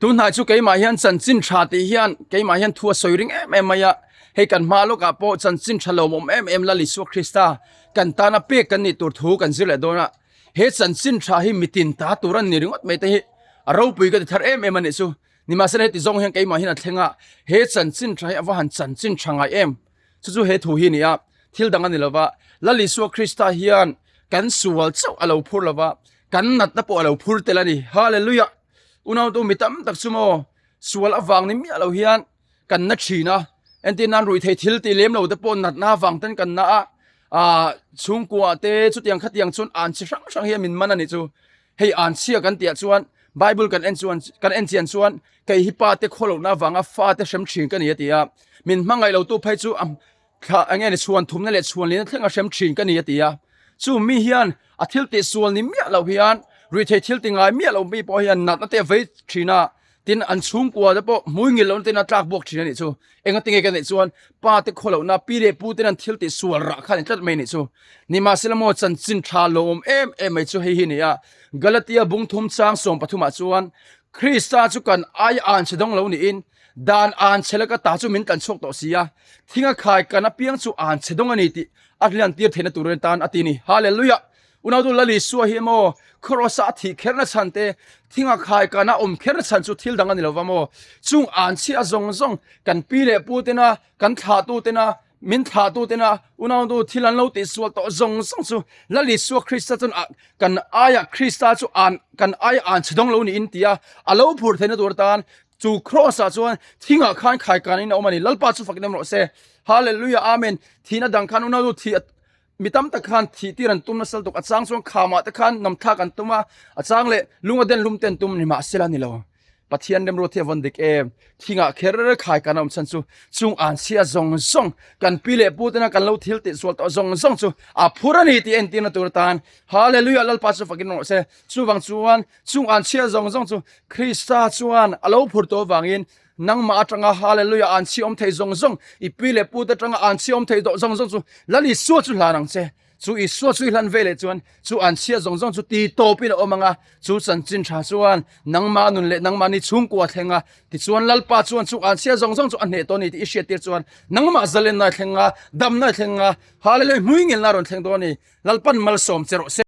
Tunhnai chu keimah hian chanchin tha tih hian keimah hian thu a sawi ring em em mai a, hei kan hma lawkah pawh chanchin tha lawmawm em em Lal Isua Krista kan tana pek kan nih tur thu kan zir leh dawn a, he chanchin tha hi mitin ta tur a ni ringawt mai te hi a ropui ka ti thar em em a nih chu. Nimahsela heti zawng hian keimah hian a thleng a, he chanchin tha hi a va han chanchin tha ngai em? Chu chu he thu hi a ni a, thil dang a ni lova, Lal Isua Krista hian kan sual chauh a lo phur lova, kan natna pawh a lo phur tel a ni. Hallelujah! Unautu mi tam tak chu maw sual avang ni miah lo hian kan na thin a, entir nan ruih thei thil tih lem lo te pawh natna avang ten kan na a, ah chhungkua te chutiang khatiang chuan an chi hrang hrang hian min man a nih chu. Hei an chhia kan tih ah chuan Bible kan en chuan kan en chian chuan kei hi pa te khawlohna avanga fa te hrem thin ka ni a ti a, min hmangaih lo tu phei chu a Thla eng nge ni chhuan thumna leh chhuan lina thleng a hrem thin ka ni a ti a. Chu mi hian a thil tih sual ni miah loh hian ruihtheih thil ti ngai miah loh mi pawh hian natna te a vei thin a, tin an chhungkua te pawh hmui ngil lohna ten a tlak buak thin a nih chu. Enga tinge ka neih chuan pa te khaw lohna pi leh pu ten an thil tih sual rah kha a ni tlat mai a nih chu. Nimahsela maw chanchin tha lawm em em mai chu hei hi a ni a, Galatia bung thum chang 13 ah chuan Krista chu kan aia anchhe dawng lo niin Dan an chhe laka ta chu min tlan chhuak tawh si a, thing a khai kan apiang chu an chhe dawng a ni tih a hlian tir theihna tur tan a ti ni. Hallelujah! Unautu Lal Isua hi emaw Kross-a a thih kherna chhan te, thing a khai kana awm kherna chhan chu thil dang a ni lo va maw? Chung an chhia zawng zawng kan pi leh pu tena, kan thlahtu tena, min thlahtu tena unautu thil an lo tihsual tawh zawng zawng chu Lal Isua Krista chuan a kan aia Krista chu an kan aia an chhe dawng lo niin tia a lo phur theihna tur atan Chu Kross ah chuan thingah khan khaikanin a awm a ni. Lalpa chu fakin awm rawh se. Hallelujah Amen. Thihna dang khan unau chu thih mi tam tak khan thih tir an tum nasal tuk. A chang chuan khamah te khan namthlak an tum a, a chang leh lunga den hlum te an tum ni mahsela ni lo. Pathian remruat hi a vawn dik em. Thingah kher khaikan a awm chhan chu chung an chhia zawng zawng kan pi leh pu tena kan lo thil tih sual tawh zawng zawng chu a phur a ni tih entirna tur atan Hallelujah Lalpa chu fakin awm rawh se. Chuvang chuan Chung an chhia zawng zawng chu Krista chuan a lo phur tawh avangin nangmah atanga Hallelujah an chhi awm thei zawng zawng, i pi leh pute atanga an chhi awm thei tawh zawng zawng chu Lal Isua chu hlan ang che. Chu Isua chu i hlan ve leh chuan chu an chhia zawng zawng chu ti tawpin a awm ang a, chu chanchin tha chuan nangmah nun leh nangmahni chhungkua thleng a, tichuan Lalpa chuan chung an chhia zawng zawng chu a hneh tawh a ni tih i hriattir chuan nangmah zalenna i thleng a, damna i thleng a, Hallelujah hmui ngelna a rawn thleng dawn a ni. Lalpan malsawm che rawh se.